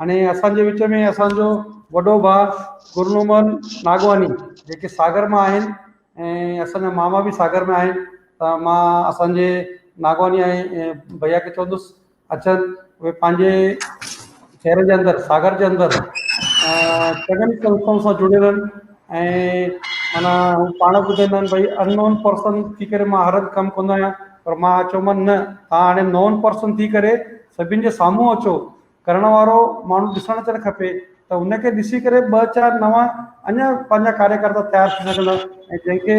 هاڻي اسان جي وچ ۾ اسان جو وڏو ڀاء گرنومل ناگواني جيڪي ساگر مان آهن ۽ اسان جا ماما به ساگر ۾ آهن ته مان اسان جي ناگواني ۽ ڀيا کي چوندس اچن اهي پنهنجي شهر جي اندر ساگر جي اندر چڱن سنسٿائن سان جڙيل آهن ۽ معنيٰ هو پاڻ ٻڌائيندا آهن ڀئي ان نون پرسن ٿي ڪري مان هر هنڌ ڪم ڪندو آهيان پر مان چيومان نه توهان هاڻي نون پرسن ٿي ڪري سڀني جي سامهون اچو ڪرڻ وارو ماڻهو ڏسڻ اچڻ کپي ته ان کي ڏسي ڪري ٻه چار نوان اڃا پنهنجا ڪاريڪرتا تيار ٿي سگهندا ۽ جنهن کي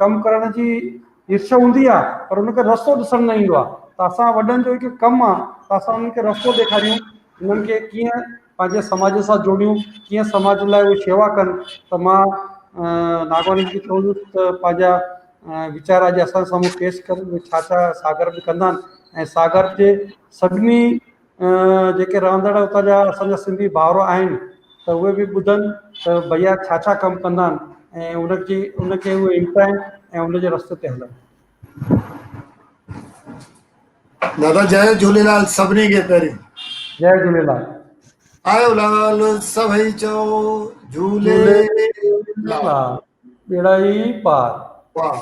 ڪم ڪرڻ جي عرش هوندي آهي پر ان کي رستو ڏسڻ نه ايندو آهي ته اسان وڏن جو هڪ ڪم آهي ته اسان انهن کي رستو ڏيکاريون انهن کي ڪيئن پنهنجي سماج سان جوڙيون ڪيئن سماج لاء اهي شيوا ڪن ته مان ناگواني کي چوندس ته پنهنجا ويچار اڄ اسان سامهون پيش ڪن ڇا ڇا ساگر به ڪندا آهن ۽ ساگر جي سڀني جيڪي رهندڙ اتان جا اسان جا سنڌي ڀائر آهن ته اهي به ٻڌن ته ڀئيا ڇا ڇا ڪم ڪندا آهن ۽ ان جي ان کي اهي همٿائن ۽ ان جي رستي تي هلن. دادا جئي جهوليلال سڀني کي پهرين. جئي جهوليلال. آيو لال سڀئي چئو جهولي لال ٻيڙا ئي پار. واھ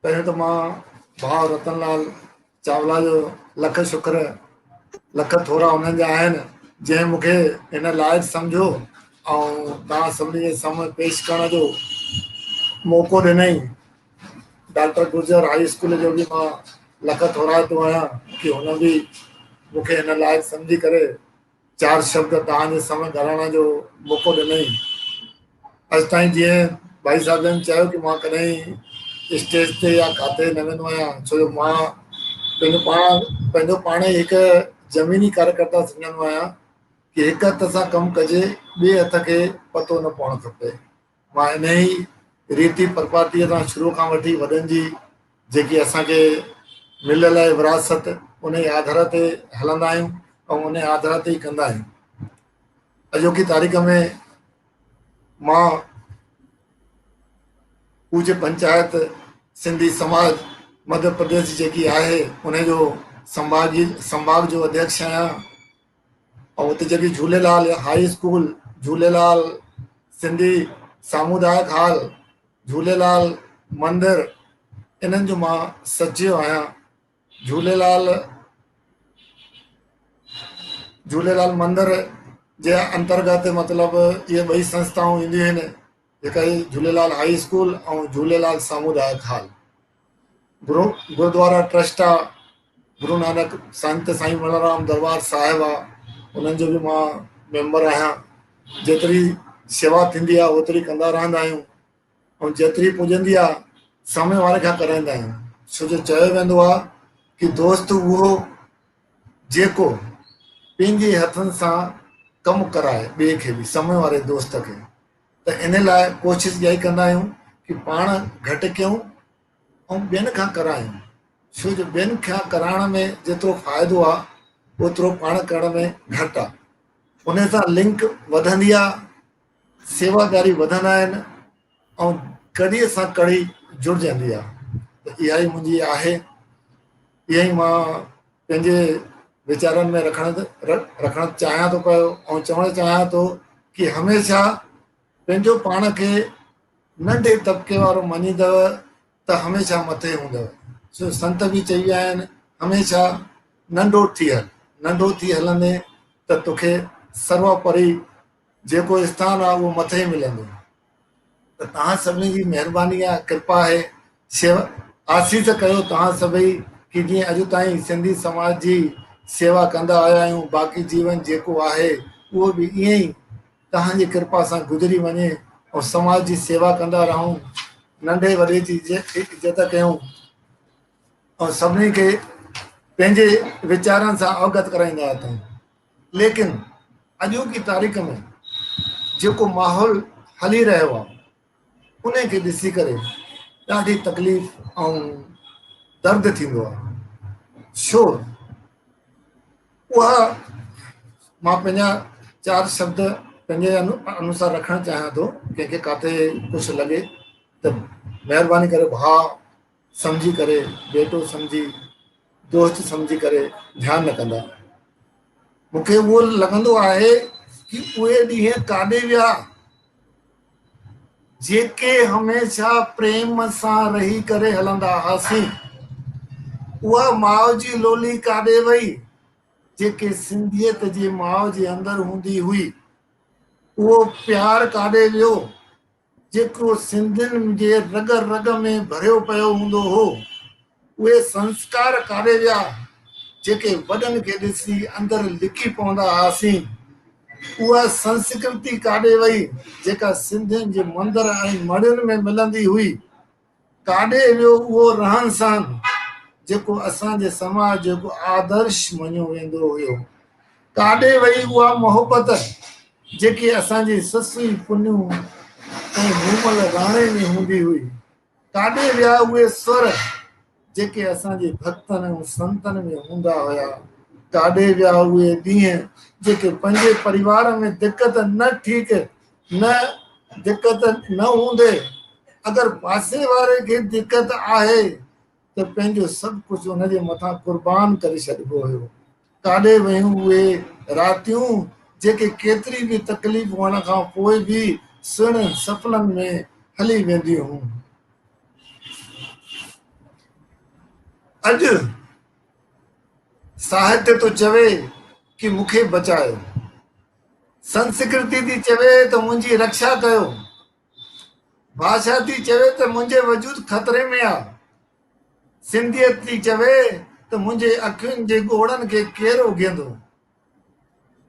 پهريون ته مان ڀاء رتن لال چاولا جو لک شڪر لک ٿورا انهن جا آهن جنهن مون کي هن لائق سمجهيو ۽ توهان سڀني جي سامهون پيش ڪرڻ جو موقعو ڏنائين ڊاڪٽر گرجر هائي اسڪول جو به مان لک ٿورائتو آهيان ڪي هن به مون کي هن لائق سمجهي ڪري چار شبد توهان جي سامهون ڳالهائڻ جو موقعو ڏنائين. اڄ تائين جيئن ڀائي صاحب جن چيو ڪي مان ڪڏهن اسٽيج تي يا ڪاٿي نه ويندو آهيان ڇو جو مان پنهنجو پاڻ پنهنجو پاڻ ئي هڪ زميني ڪاريڪرتا سمجهندو آهيان ڪي هڪ هٿ سان ڪم ڪجي ٻئي هٿ کي پتو نه پوڻ کپي. مان انهيء ريتي پرپاتيء سان شروع کان وٺي وڏن جي جيڪي اسان کي مليل آهي وراثت، انهيء آڌار تي هلندا آهيون ۽ انهيء آڌار تي ئي ڪندا آهيون. اڄوڪي تاريخ ۾ مان پوجيه پنچائت سنڌي سماج مڌيه پرديش جي جيڪي آهي، انهيء جو سنڀاڳي سنڀاڳ جو اڌيڪش آهيان. ۽ اتي جيڪي جهوليلال هائي اسڪول، جهوليلال سنڌي سامودائڪ هال، جهوليلال مندر انهن جو مان سچيو آهيان. جهوليلال جهوليلال مندر جي انترگت مطلب اهي ٻئي سنسٿائون اينديون آهن جيڪا هي جهوليلال هائي اسڪول ۽ جهوليلال سامودائڪ هال. گرو گردوارا ٽرسٽ آ گرو نانڪ سنت سائين ملرام دربار صاحب آ انهن جو به مان ميمبر آهيان جيتري شيوا ٿيندي آ اوتري ڪندا رهندا آهيون ۽ جيتري پڄندي آ سامهون واري کان ڪرائيندا آهيون ڇو جو چيو ويندو آ ڪي دوست اهو جيڪو پنهنجي هٿن سان ڪم ڪرائي ٻئي کي به سامهون واري دوست کي ته ان لاء ڪوشش اها ئي ڪندا آهيون ڪي پاڻ گهٽ ڪيون ۽ ٻين کان ڪرايون ڇو جو ٻين کان ڪرائڻ ۾ جيترو فائدو آ اوترو پاڻ ڪرڻ ۾ گهٽ آ ان سان لنڪ وڌندي آ سيواداري وڌندا آهن ۽ ڪڙي سان ڪڙي جڙجندي آ ته اها ئي منهنجي آهي اها ئي مان پنهنجي ويچارن ۾ رکڻ رکڻ چاهيان ٿو پيو ۽ چوڻ چاهيان ٿو ڪي هميشه پنهنجو پاڻ کي ننڍي طبقي وارو مڃيندؤ ته هميشه مٿي هوندؤ سو سنت به چئي ويا آهن هميشه ننڍو ٿي هل ننڍو ٿي هلندين ته توکي سروپري جيڪو اسٿان آهي اهو مٿي ملندو ته توهان سڀني جي مهرباني آ ڪرپا آهي شيوا آسيس ڪيو توهان سڀئي ڪي جيئن اڄ تائين سنڌي سماج جي سيوا ڪندا آيا آهيون باقي جيون جيڪو آهي اهو به ائين ئي توهان جي ڪرپا سان گذري وڃي ۽ سماج جي سيوا ڪندا رهون ننڍي وڏي جي عزت ڪيون ۽ سڀني کي پنهنجي ويچارن سان اوگت ڪرائيندا اٿئون ليڪن اڄوڪي تاريخ ۾ جيڪو ماحول هلي رهيو آهي ان کي ڏسي ڪري ڏاڍي تڪليف ۽ درد ٿيندو آهي ڇو اها مان پنهنجا چار شبد پنهنجي انوسار رکڻ چاهيان ٿو ڪنهن کي ڪاٿي ڪجهه لڳي ته مهرباني ڪري ڀاء سمجهي ڪري، ڀيٽو سمجهي، دوست سمجهي ڪري ڌيان نه ڪندا. مون کي اهو لڳندو آهي ڪي اهي ڏينهن ڪاڏي ويا جيڪي هميشه پريم سان رهي ڪري هلندا هئاسين. اها ماء جي لولي ڪاڏي وئي جيڪي سنڌيت جي ماء جي اندر هوندي هئي. اهو پيار ڪاڏي ويو جيڪو سنڌين جي رڳ رڳ ۾ ڀريو پيو هوندو هو. اهي سنسڪار ڪاڏي ويا جيڪي وڏن کي ڏسي اندر لڪي پوندا هئاسين. اها سنسڪرتي ڪاڏي وئي جيڪا سنڌين جي مندر ۽ مڙهين ۾ ملندي هئي. ڪاڏي ويو اهو رهن سهن جيڪو اسان جي سماج جو هڪ آدرش مڃيو ويندو هيو. ڪاڏي وئي اها محبت جيڪي اسان جي سسئي پنهون ۽ مومل راڻي ۾ هوندي هئي. ڪاڏي ويا اهي سر جيڪي اسان جي ڀڳتن ۽ سنتن ۾ هوندا هيا. ڪاڏي ويا اهي ڏينهن جيڪي پنهنجي پريوار ۾ دقت نه ٺيڪ نه دقت نه هوندي اگر پاسي واري کي دقت آهي ته پنهنجو سڀ ڪجهه ان جي مٿان قربان ڪري ڇڏبو هيو. ڪاڏي ويون اهي راتيون جيڪي ڪيتري به تڪليف هئڻ کان پوء به سهڻن سپنن ۾ هلي وينديون هيون. اڄ ساهتيه ٿو چوي ڪي مون کي بچايو. سنسڪرتي ٿي چوي ته منهنجي رڪشا ڪيو. ڀاشا ٿي چوي ته منهنجي وجود خطري ۾ آ. سنڌيت ٿي چوي ته منهنجي اکين جي ڳوڙهن کي ڪير اگهيندو.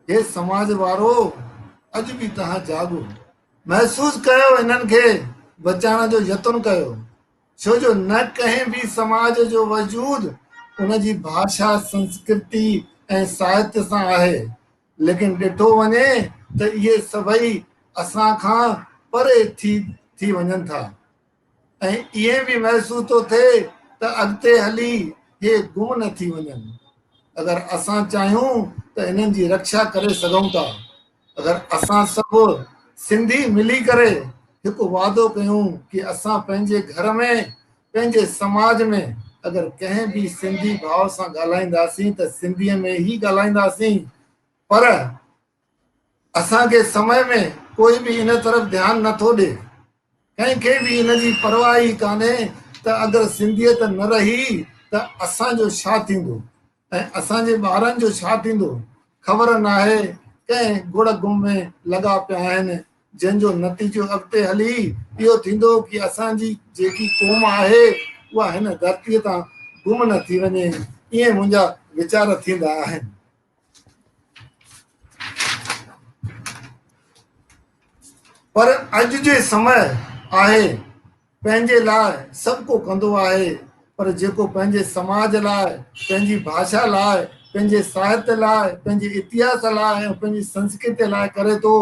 هي سماج وارو اڄ به توهان جاڳو. محسوس ڪيو انهن کي بچائڻ جو يتن ڪيو. ڇو جو نه ڪنهن به سماج جو وجود ان جي ڀاشا، سنسڪرتي ۽ ساهتيه سان آهي. ليڪن ڏٺو وڃي ته اهي سڀئي اسان کان پري ٿي ٿي وڃن ٿا ۽ ائين به محسوس ٿو ٿئي ته اڳتي هلي اهي گم نه ٿي وڃن. اگر اسان چاهيون ته انهن جي رڪشا ڪري سگهون ٿا. اگر اسان سڀ سنڌي ملي ڪري هڪ وعدو ڪيون ڪي اسان پنهنجي گهر ۾ پنهنجي سماج ۾ اگر ڪنهن به سنڌي ڀاء سان ڳالهائينداسين ته سنڌيء ۾ ئي ڳالهائينداسين پر اسان کي سمي ۾ ڪوئي به ان طرف ڌيان نه ٿو ڏي. ڪنهن کي به ان جي پرواهه ئي ڪانهي ته اگر سنڌيت نه رهي ته اسان جو ڇا ٿيندو ۽ اسان جي ٻارن جو ڇا ٿيندو. خبر ناهي ڪنهن گڙ گم ۾ لڳا پيا آهن جنهن جو نتيجو اڳتي هلي اهو ٿيندو ڪي اسان جي جيڪي قوم آهي اها هن ڌرتي تان گم نه ٿي وڃي ائين منهنجا ويچار ٿيندا آهن. پر اڄ جي سمي آهي پنهنجي لاء سڀ ڪو ڪندو آهي پر جيڪو پنهنجي سماج لاء، پنهنجي ڀاشا لاء، پنهنجي ساهتيه لاء، پنهنجي اتهاس لاء ۽ پنهنجي سنسڪرتي لاء ڪري ٿو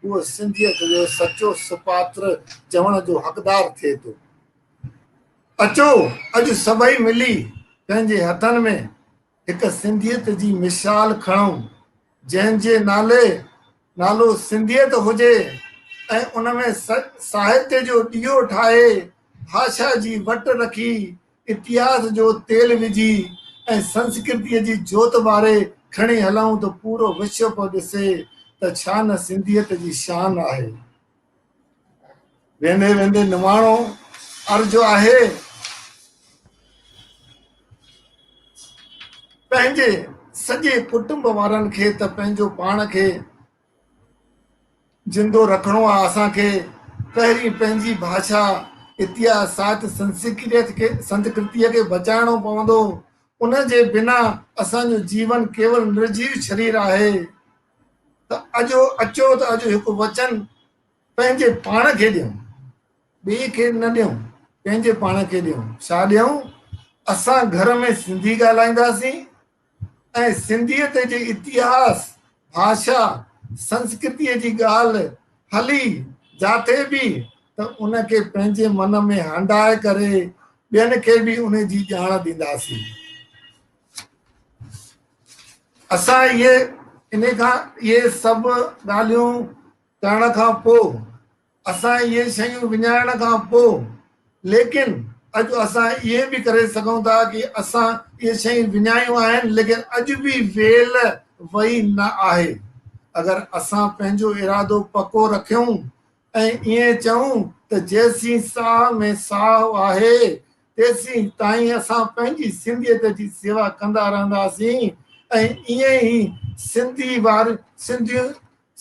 اهو سنڌيت جو سچو سپاتر چوڻ جو حقدار ٿئي ٿو. اچو اڄ سڀئي ملي پنهنجي هٿن ۾ هڪ سنڌيت جي مثال کڻون جنهن جي نالي نالو سنڌيت هجي ۽ ان ۾ ساهتيه جو ڏيئو ٺاهي، ڀاشا جي وٽ رکي، اتهاس جو تيل وجهي ۽ سنسڪرتيء جي جوت ٻاري کڻي هلون ته پورو وشو پيو ڏسي ته ڇا نه سنڌيت جي شان آهي. ويندي ويندي نماڻو عرض آهي. پنهنجي سڄي ڪٽنب وارن کي ته پنهنجو پاڻ کي زندو رکڻو آ اسان کي پهرين پنهنجي ڀاشا اتهاس ساهت سنسڪريت کي سنسڪرتيء کي بچائڻو پوندو ان جي بنا اسان جو جيون ڪيول نرجيو شرير آهي ته اڄ اچو ته اڄ هڪ وچن پنهنجي پاڻ کي ڏيون، ٻئي کي نه ڏيون، پنهنجي پاڻ کي ڏيون. ڇا ڏيون؟ اسان گهر ۾ سنڌي ڳالهائينداسين ۽ سنڌيت جي اتهاس، ڀاشا، سنسڪرتيء جي ڳالهه هلي جاٿي به ته ان کي پنهنجي من ۾ هنڊائي ڪري ٻين کي به ان جي ڄاڻ ڏينداسين. اسان اهي ان کان اهي سڀ ڳالهيون ڪرڻ کان پوء اسان اهي شيون وڃائڻ کان پوء ليڪن اڄ اسان اهي به ڪري سگهون ٿا ڪي اسان اهي شيون وڃايون آهن ليڪن اڄ به ويل وئي نه آهي. اگر اسان پنهنجو ارادو پڪو رکيون ۽ ائين چئون ته جيسين ساهه ۾ ساهه آهي، تيسين تائين اسان پنهنجي سنڌيت جي سيوا ڪندا رهنداسين ۽ ائين ئي سنڌي واري سنڌيون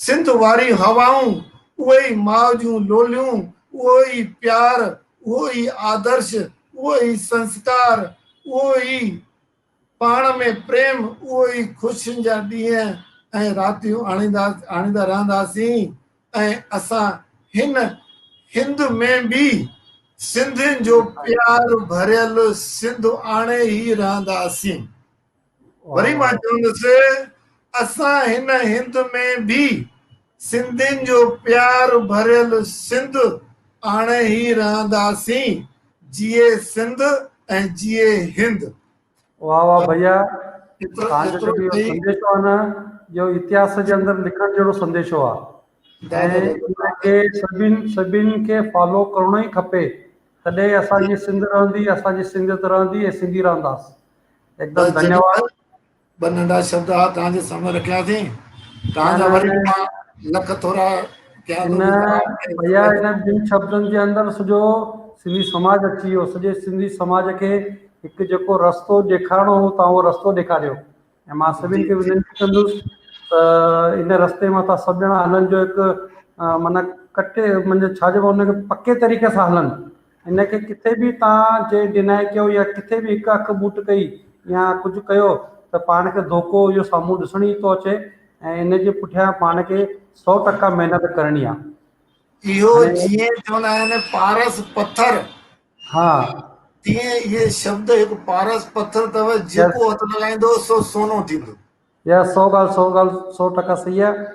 سنڌ واريون هوائون، اهي ئي ماء جون لوليون، اهو ئي پيار، اهو ئي آدرش، اهو ئي سنسڪار، اهو ئي پاڻ ۾ پريم، اهو ئي خوشين جا ڏينهن ۽ راتيون آڻيندا آڻيندا رهنداسين ۽ اسان هن هند ۾ به سنڌين جو پيار ڀريل سنڌ آڻي ئي رهنداسين. وري مان چوندس اسان هن هند ۾ به سنڌين جو پيار ڀريل سنڌ آڻي ئي رهنداسين. جيئي سنڌ ۽ جيئي هند. واه واه ڀيا توهان جو جيڪو اهو سنديشو آهي نه اهو اتهاس جي اندر لکڻ جهڙو سنديشو آهي ۽ ان کي سڀن سڀن کي فالو ڪرڻو ئي کپي تڏهن اسان جي سنڌ رهندي اسان جي سنڌيت رهندي ۽ سنڌي رهنداس هڪدم ڌنيواد. ٻه ننڍا شبد ها توهان جي سامهون رکياسين توهان جا وري به مان لک ٿورا ڪيان ٿو هن ڀيا هن ٻن شبدن جي اندر سڄو سنڌي سماج اچي ويو سڄي سنڌي سماج کي هڪ جيڪو رستو ڏيکارڻو هو توهان اهو رستو ڏيکاريو ۽ مان سڀني کي وينتي ڪندس ته ان رستي مان توهان سڀ ڄڻا هلن جو هڪ معنيٰ ڪٽي معنيٰ ڇا چئبو ان کي پڪي طريقي سان هلن ان کي ڪٿي به توهان جي ڊينائي ڪيو يا ڪٿي به هڪ اک ٻوٽ ڪئي يا ڪجهه ڪيو ته پاڻ کي ڌوڪو اهو سامهون ڏسڻ ئي ٿو اچي ۽ ان جي پٺيان پاڻ کي 100% محنت ڪرڻي آهي. اهو جيئن چوندا آهن پارس پٿر ها تيئن اهي شبد هڪ پارس پٿر اٿو جيڪو هٿ لڳائيندو سو سونو ٿيندو. يا سو ڳالهه سو ڳالهه 100% صحيح آهي.